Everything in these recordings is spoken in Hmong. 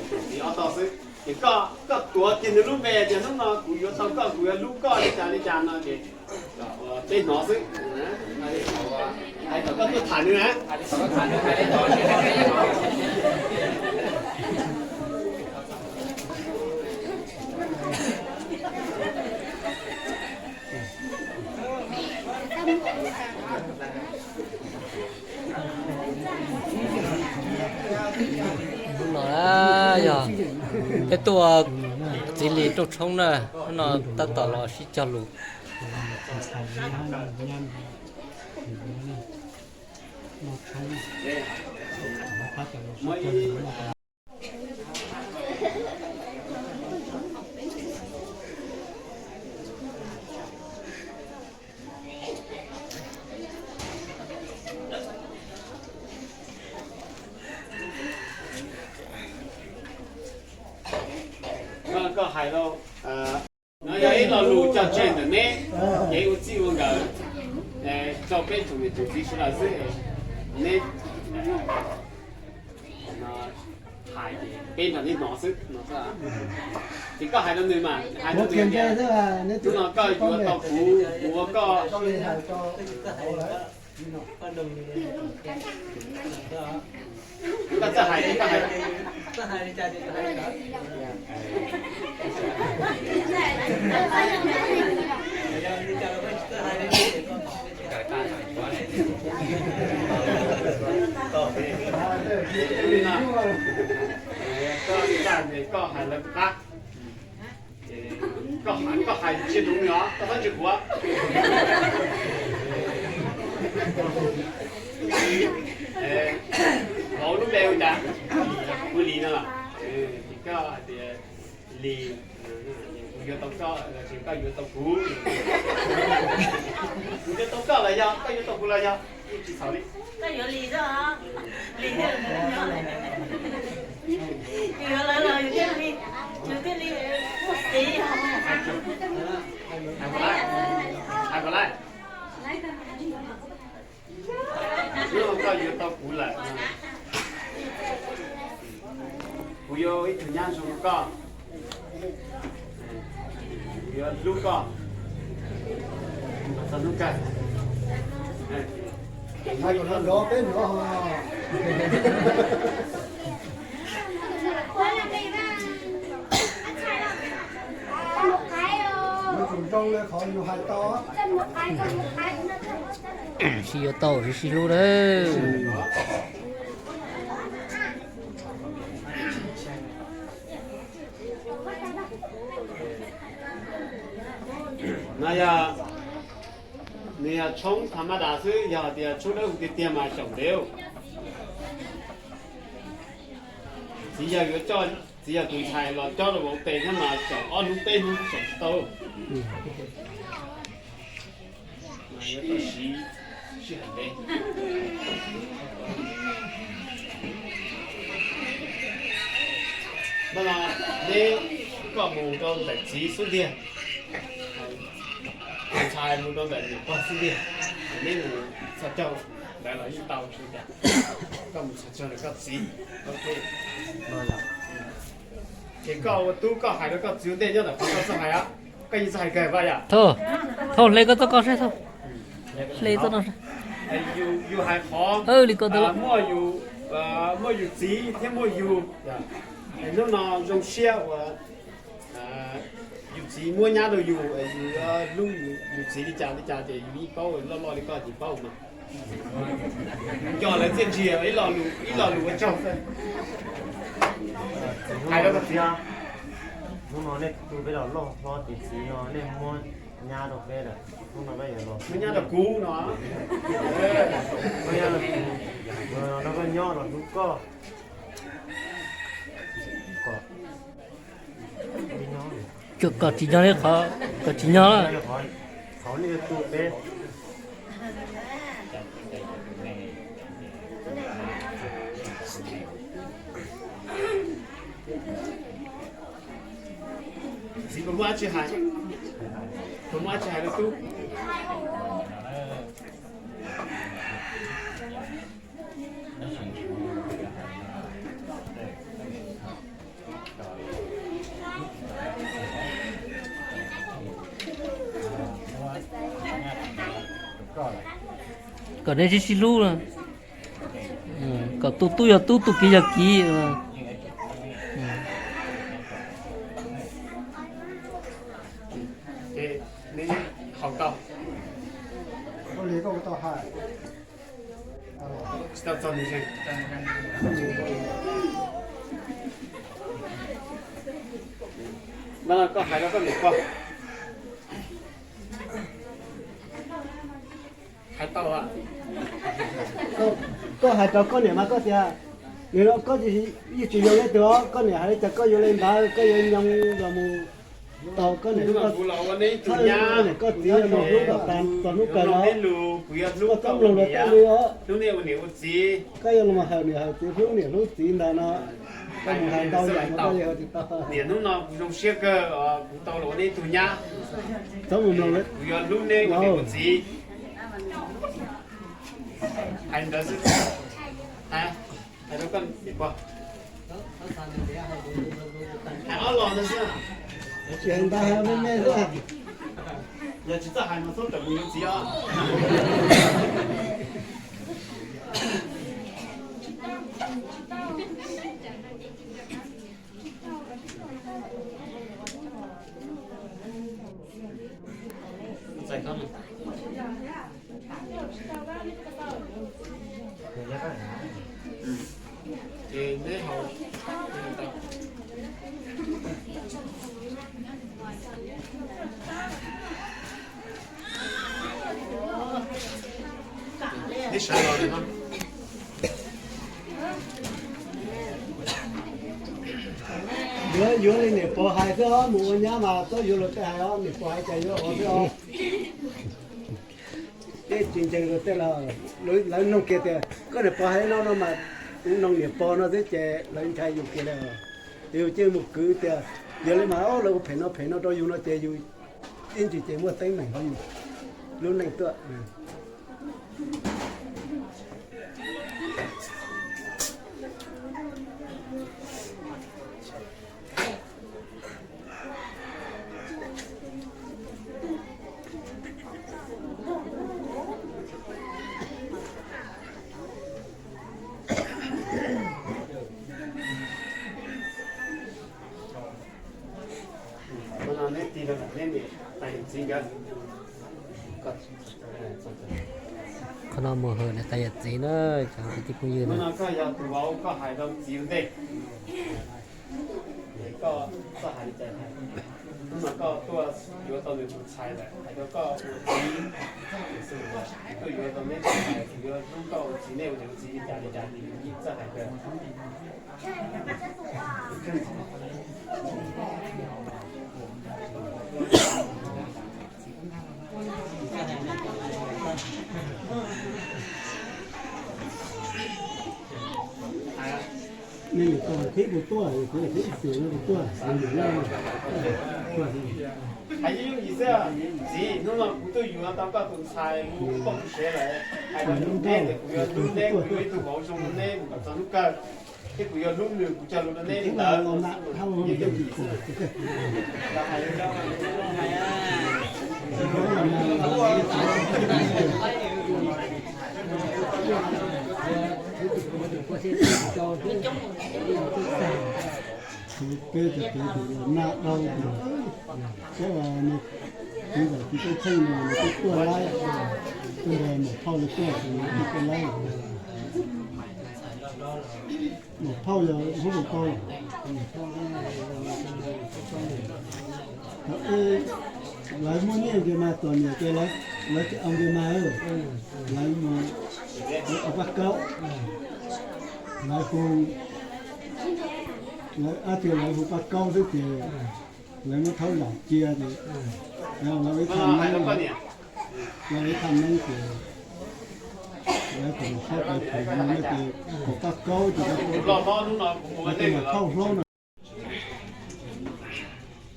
Ob tog xwb, ces koj, koj tuav kiag nws lub npe tias hnub no kuv yuav tau koj, kuv yuav hlub koj li cas li cas no ces peb hnov xwb. Hais kom koj tuaj tham nws na. Hnub no yog peb tuaj txiv Lis rooj tshoob na, hnub no tab tom los sib cog lus. Koj hais rau, no yog ib lo lus cog tseg ntawm neb, ces ua txij ua nkawm rau peb tsoom niam tsoom txiv sawv daws xwb. Neb hais ces peb nrog neb hnov xwb no. Ces koj hais rau nws mas, hais rau nws tias, hnub no koj yuav tau kuv, kuv ua koj. Koj txawj hais, koj hais. Koj hais lawv qab. Koj hais, koj hais tsis zoo li os, koj txhob ntsia kuv. Vauv lub npe hu cas? Hu Lis no los? Ces koj hais tias Lis, kuv yuav tau koj los sis koj yuav tau kuv? Kuv yuav tau koj los yog koj yuav tau kuv los yog? Yeej tsis txhaum li. Koj yuav Lis xwb os. Lis thiaj li nyob. Yus yuav lawv los yus thiaj li, yus thiaj li muaj xiv. Hais kom lawm, hais kom lawm. Hnub no koj yuav tau kuv lawm. Kuv yuav ib tug nyab zoo rau koj. Kuv yuav hlub koj txog hnub kawg. Hais kom nrov nrov peb hnov. Yuav tsum zoo li qhov yus hais tau. Sib yuav tau sib sib hlub lawm. No yog, nws yog tshoob tha mab das xwb, yog tias tshoob dawb huv tiag tiag mas xyaum ntev. Txiv yawg yuav coj, txiv yawg tus ntxhais los cob rau vauv tes thiab mas xyaum ob hnub peb hnub xyaum tsis tau. Mas yuav tau siv sij hawm ntev. Hnub no neb, koj mus rau ntawm txiv xub ntiag, tus ntxhais mus rau ntawm niam pog xub ntiag, neb mus txhos caug ntawd los yeej tau, tsis ua cas. Koj mus txhos caug ntawm koj txiv. Ces koj ua tub koj hais rau koj txiv ua ntej nyob ntawm qhov koj txawj hais, koj yeej txawj hais kawg Vaj yom. Thaum, thaum hle koj txoj koj saib thaum. Hle txoj no saib. Yus hais qhov li ko ntawd muaj yus, muaj yus txiv thiab muaj yus. Hnub no zoo siab uas yus txiv muab nyab rau yus, yus yuav hlub yus txiv li cas li cas ces yus yeej paub, loj loj li koj ces paub mas. Nco lawv txiaj ntsig, ib lo lus ua tsaug xwb. Hais rau koj txiv. Hnub no nej tu peb los loj hlob ces txiv no nej muab nyab rau peb lawm, hnub no peb yuav los muab nyab rau kuv no. Muab nyab rau kuv, no koj nyob los hlub koj. Kom tsis nyob li, kom tsis nyob, kom tsis nyob. Qhov nej tu peb. Txiv puas muaj dab tsi hais? Puas muaj dab tsi hais rau tub? Kom nej sib sib hlub, kom tus tub yog tub, tus kiv yog kiv. Koj hais rau koj niam pog. Hais tau. Koj hais rau koj niam mas koj tias, nim no koj yeej tsis yuav leej twg os, koj niam hais li cas koj yuav li ntawd, koj yuav nyoos los mus tau koj niam, koj niam koj txiv los mus hlub kom tas txog hnub kawg no. Koj txhob mloog luag tej li os. Koj yuav los hawm niam hawm txiv, hlub niam hlub txiv ntawd no, koj mus hais ntau yam no koj yeej hais tsis tau. Niam, hnub no kuv zoo siab kawg kuv tau los ua neb tug nyab. Txhob mus mloog, kuv yuav hlub neb ua niam ua txiv. Hais ntawd xwb. Hais rau koj niam pog. Hais ob los ntawd xwb. Tsis hais ntau, hais me me xwb. Yog tsis txawj hais mas txhob rawm mus yuav txiv os. Yuav, yuav li niam pog hais xwb os, mus ua nyab mas txhob yuav luag tej hais os, niam pog hais cas yuav ua xwb os. Tej tsis ntseeg luag tej los lawv nug kiag tias koj niam pog hais no no mas, nug niam pog no xwb ces lawv ntshai yus kiag li. Yus cia mus kwv tias yog li mas lawv ua phem no phem no rau yus no ces yus ib ntsis ces muaj teeb meem hauv yus lub neej tuaj. Qhov no mus hawm niam tais yawm txiv na, cov kwv tij phooj ywg na. Koj yog tus vauv, koj hais rau txiv ua ntej. Koj txawj hais li cas hais. Hnub no koj tuaj yuav tau nws tus ntxhais lawm, hais rau koj ua txiv, tuaj yuav tau neb tus ntxhais, kuv yuav hlub koj ua txiv, nej ua niam ua txiv li cas li cas, txawj hais kawg. Nej niam tais thib kuv tuaj, kuv thib ib xyoo no kuv tuaj, kuv niam no. Hais yooj yim xwb, txiv, hnub no kuv tuaj yuav tau koj tus ntxhais mus poj mus sev lawm, hais rau neb tias kuv yuav hlub neb, kuv yuav ib tug vauv zoo rau neb mus kom txog hnub kawg, thiab kuv yuav hlub nws, kuv cog lus rau neb li ntawd. Peb cov pem tus los nag dhau, peb nws, tus zaum tus tub txheej no nws twb tuaj laib, tuaj nrog maum phauj lawv tuaj, nws twb tuaj laib. Maum phauj yog hub pau pau. Thaum ub lawv muaj nyiaj ces mas txom nyem ces lawv tsis au nce mas, lawv mus, lawv au paj kaub, lawv hu, lawv ab tsi lawv hu paj kaub xwb ces lawv muab thaub zam cia ces lawv ib thaj neeb, lawv ib thaj neeb ces lawv tus maum phauj tau chim no ces kaum paj kaub ces lawv tus maum phauj hlob no.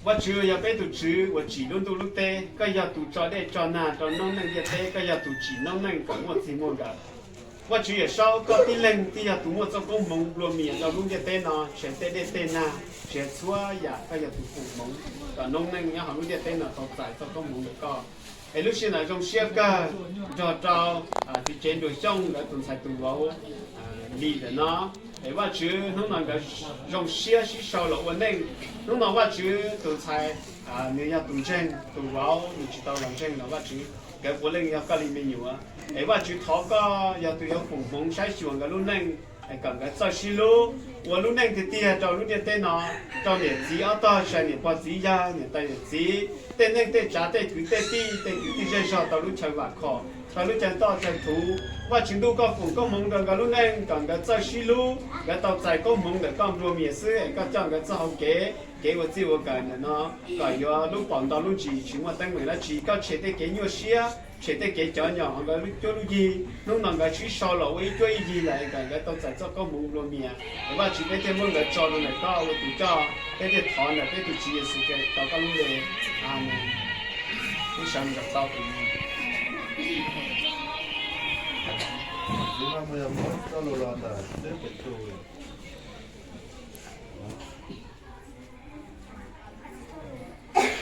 Vajtswv yog peb tus Tswv uas tsim lub ntuj lub teb, koj yog tus tso dej tso nag rau noob neej ntiaj teb, koj yog tus tsim noob neej kom muaj txij muaj nkawm. Vajtswv Yawmsaub, koj tib leeg thiaj yog tus muaj txoj koob hmoov nplua mias rau lub ntiaj teb no, tshiav tej dej tej nag, tshiav txhua yam, koj yog tus pum hmoov kom noob neej nyob hauv lub ntiaj teb no tau txais txoj koob hmoov ntawm koj. Es lub sij hawm zoo siab kawg nrog rau txiv tsev Nruas Xyooj nkawd tus ntxhais tus vauv Lis ntawm no. Es Vajtswv hnub no nkawd zoo siab sib sau los ua neej. Hnub no Vajtswv tus ntxhais nws yog tus ntseeg, tus vauv nws tsis tau los ntseeg los Vajtswv nkawd puav leej yog koj li me nyuam. Es Vajtswv thov koj yog tus yuav foom hmoov saib xyuas nkawd lub neej, kom nkawd txawj sib hlub, ua lub neej tiag tiag rau lub ntiaj teb no, rau niam txiv ob tog, sai niam pog txiv yawg, niam tais niam txiv, tej neej tej tsav, tej kwv tej tij, tej kwv tij zej zog rau lub chaw vam khom, rau lub chaw toj chaw thuv. Vajtswv ntuj, koj foom koob hmoov rau nkawd lub neej kom nkawd txawj sib hlub, nkawd tau txais koob hmoov ntawm koj nplua mias xwb es koj coj nkawd txoj hau kev, kev ua txij ua nkawm ntawm no, kom yuav lub pom nto lub ntsis tsis muaj teeb meem dab tsi. Koj tshem tej kev nyuaj siab, tshem tej kev cov nyom hauv nkawd lub cuab lub yig. Hnub no nkawd sib sau los ua ib cuab ib yig lawm kom nkawd tau txais txoj koob hmoov nplua mias. Es Vajtswv, peb thiaj muab nkawd tso rau ntawm koj ua tus coj, peb thiaj thov ntawm peb tus Tswv Yexus Khetos koj lub npe. Amees. Wb sawv ntawm tau tus Txiv no mus yog muab txoj lus los ntawm xib hwb Petus.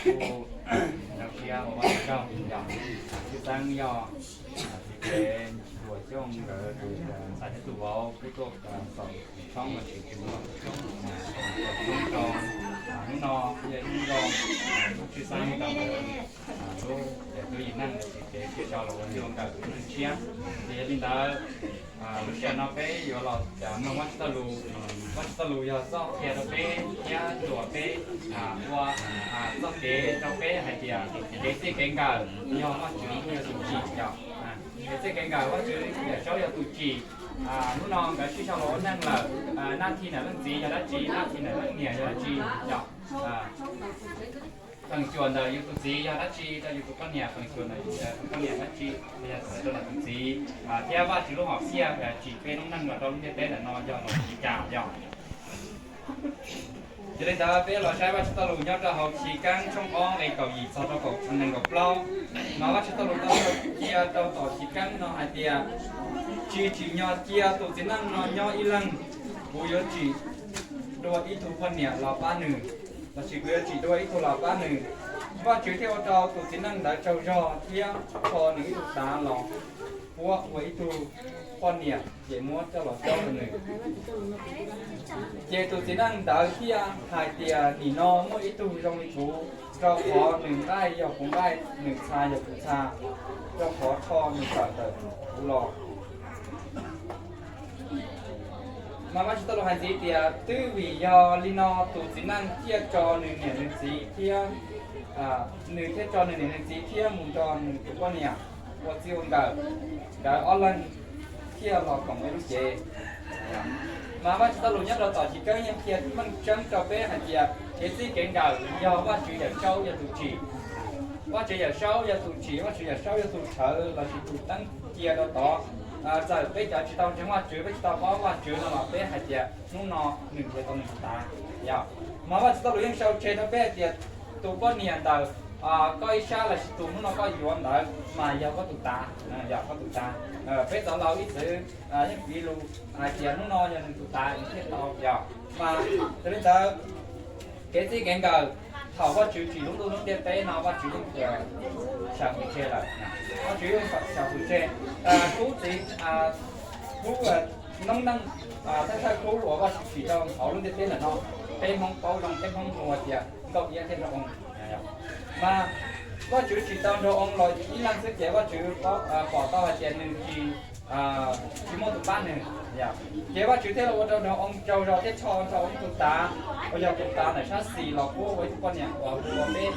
Kuv zoo siab ua Vajtswv tsaug, yog tshwj xeeb yog txiv tsev Nruas Xyooj nkawd tus ntxhais thiab tus vauv kuj tuaj xaus tshoob los sis tsis muaj tshoob rau. Hnub no kuj yog ib hnub zoo, kuj tshwj xeeb rau nkawd lub tub yim neej txiv tsev sib sau los ua ntej ua nkawm lub neej tshiab. Ces yog li ntawd, lub sij hawm no peb yuav los mloog Vajtswv txoj lus. Vajtswv txoj lus yog txoj qhia rau peb thiab tsuas peb ua txoj kev rau peb hais tias kev txij kev nkawm yog Vajtswv yog tus tsim yom. Kev txij kev nkawm Vajtswv Yawm Saub yog tus tsim. Hnub no nkawd sib sau los ua neej lawm, nab thi ntawm leej txiv yog dab tsi, nab thi ntawm leej niam yog dab tsi yom. Feem xyuam ntawm yus tus txiv yog dab tsi rau yus tus poj niam, feem xyuam ntawm yus tus poj niam dab tsi yog rau tus txiv, thiab Vajtswv lub hom phiaj tsim peb lub neej los rau lub ntiaj teb ntawm no yog los li cas yom. Yog li ntawd peb los saib Vajtswv txoj lus nyob rau hauv Chiv Keeb tshooj ob nqe kaum yim txog rau kaum nees nkaum plaub. Mas Vajtswv txoj lus tau cia rau tom Chiv Keeb no hais tias, tsis tsim nyog cia tus txiv neej no nyob ib leeg, kuv yuav tsim dua ib tug poj niam los pab nws, lossis kuv yuav tsim dua ib tug los pab nws. Vajtswv thiaj ua rau tus txiv neej ntawd tsaug zog thiab rho nws ib tug tav los puab ua ib tug poj niam ces muab coj los xyaub rau nws. Ces tus txiv neej ntawd thiaj hais tias, nim no muaj ib tug zoo li kuv, rau qhov nws nqaij yog kuv nqaij, nws txha yog kuv txha, rau qhov rho nws tawm ntawm kuv los. Mas Vajtswv txoj lus hais ntxiv tias, twb vim yog li no tus txiv neej thiaj tso nws niam nws txiv thiab, nws thiaj tso nws niam nws txiv thiab mus nrog nws tus poj niam ua txij ua nkawm, nkawd ob leeg thiaj los koom ua ib lub cev. Mas Vajtswv txoj lus nyob rau tom Chiv Keeb yeej qhia meej tseeb rau peb hais tias kev txij kev nkawm yog Vajtswv Yawm Saub yog tus tsim. Vajtswv Yawm Saub yog tus tsim, Vajtswv Yawm Saub yog tus tshawv lossis tus teeb cia rau tod. Txawm peb cov tsis tau ntseeg Vajtswv, peb tsis tau paub Vajtswv no los peb hais tias hnub no nws yuav tau nws tus tav, yog. Mas Vajtswv txoj lus yeej sau tseg rau peb hais tias tus poj niam ntawm koj ib sab lossis tus hnub no koj yuav ntawd mas yog koj tus tav, yog koj tus tav. Peb cov laus ib txwm yeej piv lus hais tias hnub no yog nws tus tav nws thiaj tau, yog. Mas yog li ntawd, kev txij kev nkawm thaum Vajtswv tsim lub ntuj lub ntiaj teb no Vajtswv yeej xyaum tseg lawm. Vajtswv yeej xyaum tseg. Khub txiv, khub noob neej, thawj thawj khub uas Vajtswv tsim rau hauv lub ntiaj teb ntawm no, peb Hmoob paub zoo, peb Hmoob hu tias Nkauj Iab thiab Nraug Oo. Mas Vajtswv tsim tau Nraug Oo los ib leeg xwb ces Vajtswv pom tau hais tias nws tsis, tsis muaj tus pab nws. Ces Vajtswv thiaj li ua rau Nraug Oo tsaug zog thiab rho Nraug Oo tus tav uas yog tus tav ntawm sab xis los puab ua ib tug poj niam uas hu ua peb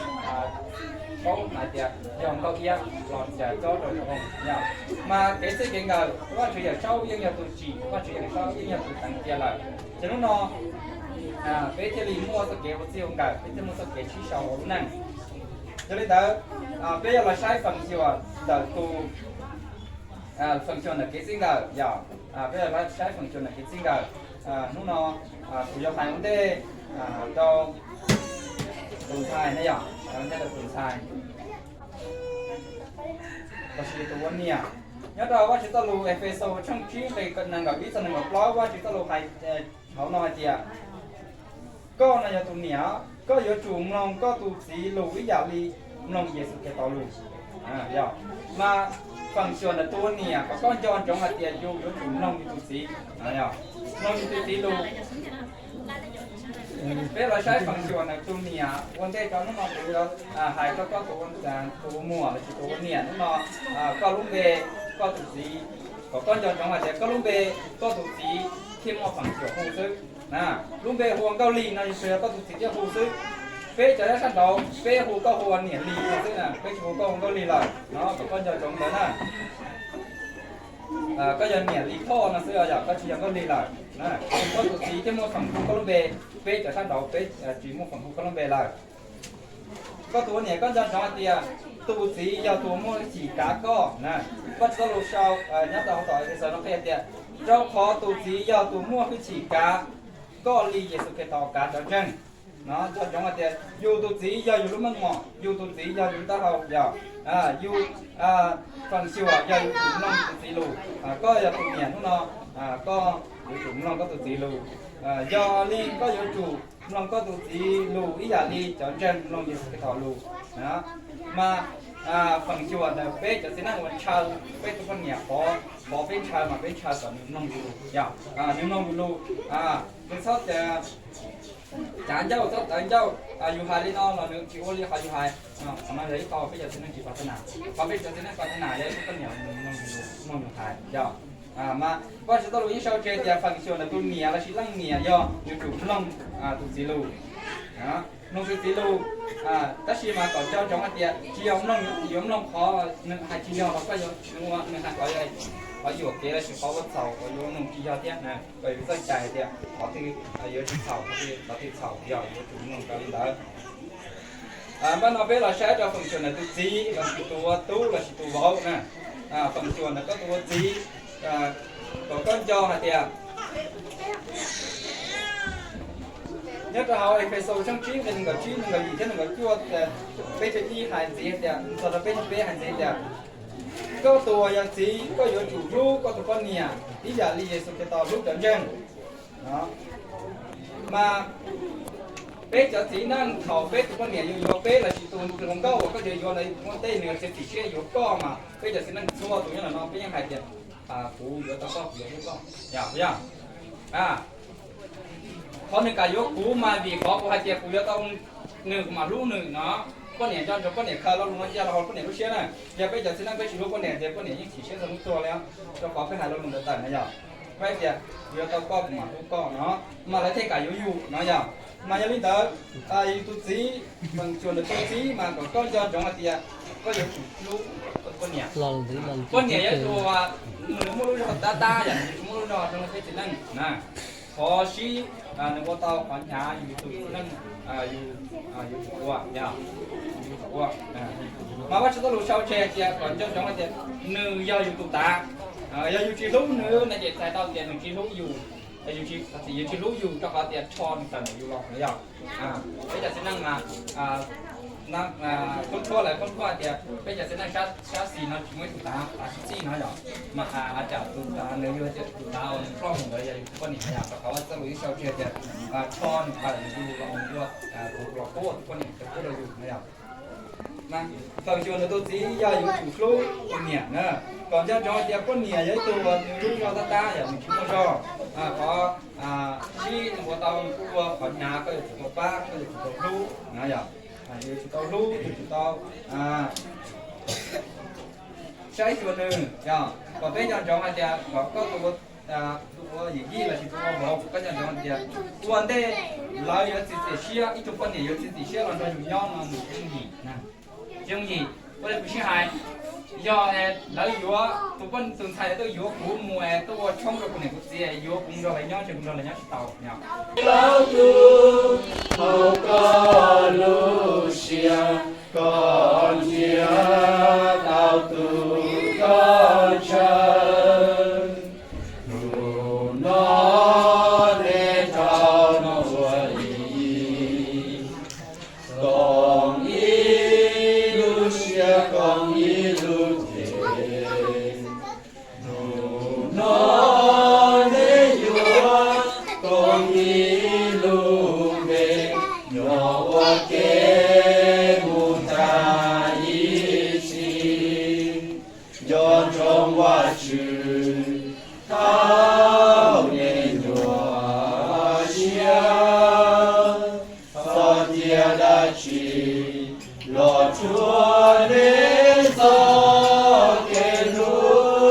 paub hais tias yog Nkauj Iab los cob rau Nraug Oo. Mas kev txij kev nkawm Vajtswv Yawm Saub yeej yog tus tsim, Vajtswv Yawm Saub yeej yog tus teev cia lawm. Ces hnub no peb thiaj li muaj txoj kev ua txij ua nkawm, peb thiaj muaj txoj kev sib sau ua lub neej. Yog li ntawd, peb yuav los saib feem xyuam ntawm tus, feem xyuam ntawm kev txij nkawm, yog, peb yuav los saib feem xyuam ntawm kev txij nkawm. Hnub no kuv yuav hais ua ntej rau tus ntxhais na, yog, hais ua ntej rau tus ntxhais lossis tus ua niam. Nyob rau Vajtswv txoj lus Efexus tshooj tsib nqe nees nkaum ib txog nees nkaum plaub, Vajtswv txoj lus hais hauv no hais tias, koj no yog tus niam, koj yuav tsum mloog koj tus txiv lus ib yam li mloog Yexus Khetos lus. Yog, mas feem xyuam ntawm tus ua niam kom koj nco ntsoov hais tias yus yuav tsum mloog yus tus txiv, mloog yus tus txiv lus. Peb los saib feem xyuam ntawm tus niam ua ntej rau hnub no kuv yuav hais rau koj tus ua muam los sis tus ua niam hnub no, koj lub npe, koj tus txiv, kom koj nco ntsoov hais tias koj lub npe, koj tus txiv thiaj muaj feem xyuam hu xwb. Lub npe hu ua Nkauj Lis no tsuas yog koj tus txiv thiaj hu xwb. Peb cov nyob sab nraud peb hu koj hu ua niam Lis no xwb, peb tsis hu koj ua Nkauj Lis lawm no, kom koj nco ntsoov ntawd na. Koj yog niam Lis Thoj no xwb, yog koj tsis yog Nkauj Lis lawm. Koj tus txiv thiaj muaj feem hu koj lub npe, peb cov sab nraud peb tsis muaj feem hu koj lub npe lawm. Koj tus ua niam koj nco ntsoov hais tias tus txiv yog tus muaj hwj chim kav koj. Vajtswv txoj lus sau nyob rau hauv tom Efexaus no qhia tias, rau qhov tus txiv yog tus muaj hwj chim kav koj li Yexus Khetos kav cov ntseeg. No nco ntsoov hais tias yus tus txiv yog yus lub meej mom, yus tus txiv yog yus lub taub hau, yog yus feem xyuam yog yus tsum mloog tus txiv lus. Koj yog tus niam hnub no, koj yuav tsum mloog koj tus txiv lus. Yog li koj yuav tsum mloog koj tus txiv lus ib yam li cov ntseeg mloog Yexus Khetos lus. Mas feem xyuam ntawm peb cov txiv neej uas ntshaw peb tus poj niam, qhov peb ntshaw mas peb ntshaw kom nws mloog yus lus, yog nws mloog yus lus, nws txhob cav ncauj txhob tawv ncauj, yus hais li no los nws tsis ua li qhov yus hais. Qhov no yog ib qho peb cov txiv neej tsis pom tag nas. Qhov peb cov txiv neej pom tag nas yog ib tug poj niam nws mloog yus lus, mloog yus hais, yog. Mas Vajtswv txoj lus yeej sau tseg tias feem xyuam ntawm tus niam los sis leej niam yog yuav tsum mloog tus txiv lus, mloog tus txiv lus. Tab sis mas kom nco ntsoov hais tias tsis yog mloog yuav mloog qhov nws hais tsis yog los koj yuav, nws hais qhov, qhov yuam kev los sis qhov ua txhaum los yuav mloog tsis yog thiab. Kom yus txoj cai hais tias qhov twg yuav tsis txhaum, qhov twg txhaum, yog yuav tsum mloog raws li ntawd. Npaj no peb los saib rau feem xyuam ntawm tus txiv los sis tus ua tub los sis tus vauv na. Feem xyuam ntawm koj tus ua txiv, kom koj nco hais tias nyob rau hauv Efexus tshooj tsib nqe nees nkaum tsib, nees nkaum yim thiab nees nkaum cuaj, peb caug ib hais ntxiv tias, txog rau peb caug peb hais ntxiv tias, koj tus uas yog txiv, koj yuav tsum hlub koj tus poj niam ib yam li Yexus Khetos hlub cov ntseeg. Mas peb cov txiv neej thaum peb tus poj niam yuav yuav peb los sis tus hluas nkauj uas koj yuav yuav ntawd muaj tej nws txiav txim siab yuav koj mas peb cov txiv neej txhua tus nyob ntawm no peb yeej hais tias, kuv yuav tau koj, kuv yuav hlub koj, yog, yog. Qhov nws kam yuav kuv mas vim qhov kuv hais tias kuv yuav tau nws kuv mam hlub nws no. Poj niam nco ntsoov poj niam khaws lo lus no coj los hauv poj niam lub siab na. Yog peb cov txiv neej peb tsis hlub poj niam ces poj niam yeej chim siab txog hnub tuag li, rau qhov peb hais lo lus ntawd tawm na, yog. Peb tias kuv yuav tau koj kuv mam hlub koj no, mas lawv thiaj kam yuav yus no, yog. Mas yog li ntawd, yus tus txiv, feem xyuam ntawm tus txiv mas kom koj nco ntsoov hais tias koj yuav tsum hlub koj tus poj niam. Poj niam yog tus uas nws muaj lub zog tab tab, yog nws tsis muaj lub zog zoo li peb txiv neej na. Qhov sib, nws ua tau qhov hnyav yus tus txiv neej, yus, yus tsum ua, yog, yus tsum ua. Mas Vajtswv txoj lus sau tseg tias kom nco ntsoov hais tias nws yog yus tus tav. Yog yus tsis hlub nws no ces txhais tau tias nws tsis hlub yus, yus tsis, yus tsis hlub yus rau qhov tias tsho nws tawm ntawm yus los no, yog. Peb cov txiv neej mas, khoob thuab lawv khoob thuab hais tias peb cov txiv neej sab xis no tsis muaj ib tug tav, tav sib txij no, yog. Mas tsam tus tav nws yog tus tav uas nws ploj mus ntawd yog yus tus poj niam, yog, rau qhov Vajtswv txoj lus yeej sau tseg tias tsho nws tawm ntawm yus los mus ua, los qub tus poj niam, qub rau yus no, yog. Feem xyuam ntawm tus txiv yog yuav tsum hlub tus niam na. Kom nco ntsoov hais tias poj niam yog ib tug uas nws lub zog tab tab, yog nws tsis muaj zog. Qhov sib nws ua tau nws kuj ua qhov hnyav, koj yuav tsum tau pab, koj yuav tsum tau hlub no, yog. Yuav tsum tau hlub, yuav tsum tau saib xyuas nws, yog. Kom peb nco ntsoov hais tias kom koj tus ua, tus ua yim yij los sis tus ua vauv, koj nco ntsoov hais tias ua ntej lawv yuav txiav txim siab, ib tug poj niam yuav txiav txim siab los nrog yus nyob no nws tsis yooj yim. Tsis yooj yim, ua li kuv sib hais, yog lawv yuav tus poj, tus ntxhais tuaj yuav kuv mus es tuaj ua tshoob rau kuv niam kuv txiv, yuav kuv nrog lawv nyob, ntshe kuv nrog lawv nyob tsis tau, yog. Plaub tug hauv koj lub siab, koj ntsia tau tus koj ntshaw. Hnub no neb rau no ua ib, koom ib lub siab koom ib lub ceg. Hnub no neb yuav koom ib lub tsis los tsuas neb